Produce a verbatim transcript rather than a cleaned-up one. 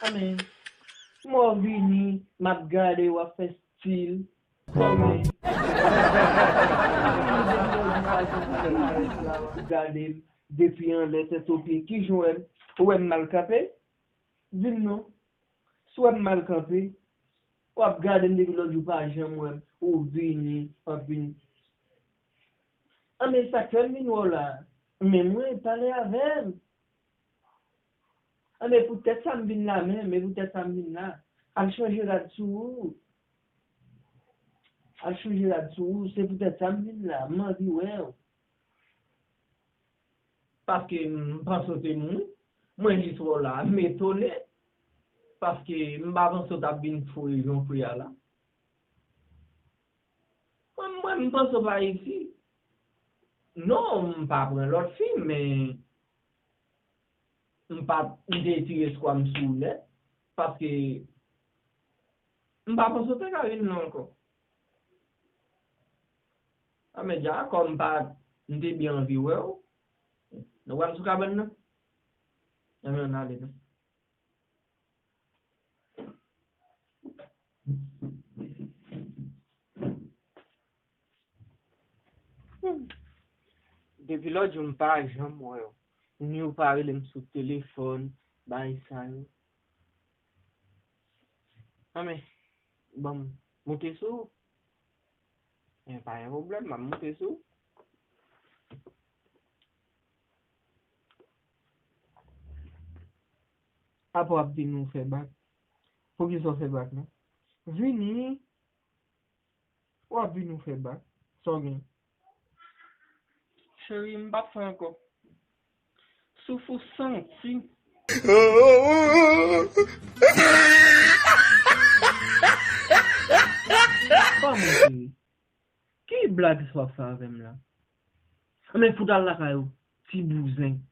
Anben, mwen vini, m ap gade, w ap fè stil. Anben, gade m depi anlè tèt o pye. Kijan w wè m? Ou wè m mal kanpe? Di m non. Si w wè m mal kanpe, w ap gade m depi lòt jou, pa janm wè m. Ou vini, w ap vin. Anben, sa k fè m vin wè w la? Men mwen, pale avè m. Anben, poutèt sa m vin la menm, e poutèt sa m vin la. Al chanje rad sou ou. Al chanje rad sou ou, se poutèt sa m vin la. M anvi wè w. Paske m panse w te mouri. Mwen jis wè w la, m etone. Paske m pa panse w t ap vin fou e jan w fou a la. Mwen, mwen, m panse w pa isi. Non, m pa pran lòt fi, men m pa, m te tire swa m sou ou nèt. Paske m pa panse w te ka vin la ankò. A, men dja, kòm m pa, m te byen anvi wè w. Nou pral sou kabann nan? Anben, ann ale non. Hmm. Depi lòt jou, m pa janm wè w. Ni w pa rele m sou telefòn, bagay sa yo. Anben, ban m moute sou ou. Men pa gen pwoblèm, m ap moute sou ou. Apre w ap vin ou fè bak. Poukisa w fè bak la? Vini. W ap vin ou fè bak. Sa w gen? Cheri, m p ap fè ankò. Souf ou santi. Kòman, cheri? Ki blag sa w ap fè avè m la? Anben, fout al lakay ou, ti bouzen.